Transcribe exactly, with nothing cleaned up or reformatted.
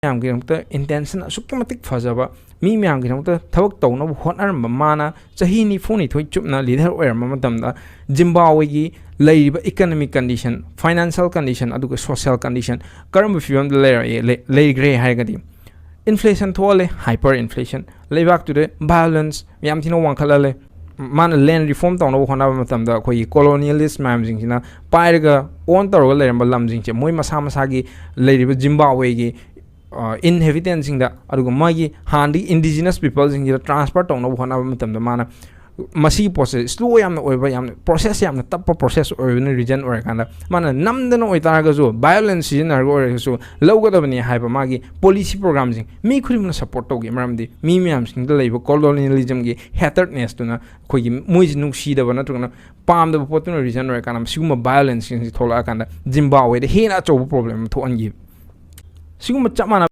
ꯃꯌꯥꯝꯒꯤꯗꯃꯛꯇ intention ꯑꯁꯨꯛꯀꯤ ꯃꯇꯤꯛ ꯐꯖꯕ, ꯃꯤ ꯃꯌꯥꯝꯒꯤꯗꯃꯛꯇ ꯊꯕꯛ ꯇꯧꯅꯕ ꯍꯣꯠꯅꯔꯝꯕ ꯃꯥꯅ ꯆꯍꯤ ꯅꯤꯐꯨꯅꯤꯊꯣꯏ ꯆꯨꯞꯅ leader ꯑꯣꯏꯔꯝꯕ ꯃꯇꯝꯗ ꯖꯤꯝꯕꯥꯕ꯭ꯋꯦꯒꯤ ꯂꯩꯔꯤꯕ economic condition, financial condition ꯑꯗꯨꯒ social condition ꯀꯔꯝꯕ ꯐꯤꯕꯝꯗ ꯂꯩꯔꯛꯑꯦ, ꯂꯩ-, ꯂꯩꯈ꯭ꯔꯦ ꯍꯥꯏꯔꯒꯗꯤ, inflation ꯊꯣꯛꯍꯜꯂꯦ, hyper inflation, ꯂꯩꯕꯥꯛꯇꯨꯗ violence ꯌꯥꯝ ꯊꯤꯅ ꯋꯥꯡꯈꯠꯍꯜꯂꯦ꯫ ꯃꯥꯅ land reform ꯇꯧꯅꯕ ꯍꯣꯠꯅꯕ ꯃꯇꯝꯗ ꯑꯩꯈꯣꯏꯒꯤ colonialist ꯃꯌꯥꯝꯁꯤꯡꯁꯤꯅ ꯄꯥꯏꯔꯒ own ꯇꯧꯔꯒ ꯂꯩꯔꯝꯕ ꯂꯝꯁꯤꯡꯁꯦ ꯃꯣꯏ ꯃꯁꯥ ꯃꯁꯥꯒꯤ ꯂꯩꯔꯤꯕ ꯖꯤꯝꯕꯥꯕ꯭ꯋꯦꯒꯤ inhabitantꯁꯤꯡꯗ, ꯑꯗꯨꯒ ꯃꯥꯒꯤ ꯍꯥꯟꯅꯗꯒꯤ indigenous peopleꯁꯤꯡꯁꯤꯗ transfer ꯇꯧꯅꯕ ꯍꯣꯠꯅꯕ ꯃꯇꯝꯗ ꯃꯥꯅ ꯃꯁꯤꯒꯤ ꯄꯣꯠꯁꯦ slow ꯌꯥꯝꯅ ꯑꯣꯏꯕ, ꯌꯥꯝꯅ process ꯌꯥꯝꯅ ꯇꯞꯄ process ꯑꯣꯏꯕꯅ reason ꯑꯣꯏꯔꯀꯥꯟꯗ ꯃꯥꯅ ꯅꯝꯗꯅ ꯑꯣꯏꯇꯥꯔꯒꯁꯨ, violence ꯁꯤꯖꯤꯟꯅꯔꯒ ꯑꯣꯏꯔꯒꯁꯨ ꯂꯧꯒꯗꯕꯅꯤ ꯍꯥꯏꯕ ꯃꯥꯒꯤ policy programꯁꯤꯡ ꯃꯤ ꯈꯨꯗꯤꯡꯃꯛꯅ support ꯇꯧꯈꯤ꯫ ꯃꯔꯝꯗꯤ ꯃꯤ ꯃꯌꯥꯝꯁꯤꯡꯗ ꯂꯩꯕ colonialismꯒꯤ hatrednessꯇꯨꯅ ꯑꯩꯈꯣꯏꯒꯤ ꯃꯣꯏꯁꯤ ꯅꯨꯡꯁꯤꯗꯕ ꯅꯠꯇ꯭ꯔꯒꯅ ꯄꯥꯝꯗꯕ ꯄꯣꯠꯇꯨꯅ reason ꯑꯣꯏꯔꯀꯥꯟꯗ ꯁꯤꯒꯨꯝꯕ violenceꯁꯤꯡꯁꯤ ꯊꯣꯛꯂꯛꯑꯀꯥꯟꯗ ꯖꯤꯝꯕꯥꯕ꯭ꯋꯦꯗ ꯍꯦꯟꯅ ꯑꯆꯧꯕ problem ꯑꯃ ꯊꯣꯛꯍꯟꯈꯤꯕ꯫ ꯁꯤꯒꯨꯝꯕ ꯆꯞ ꯃꯥꯟꯅꯕ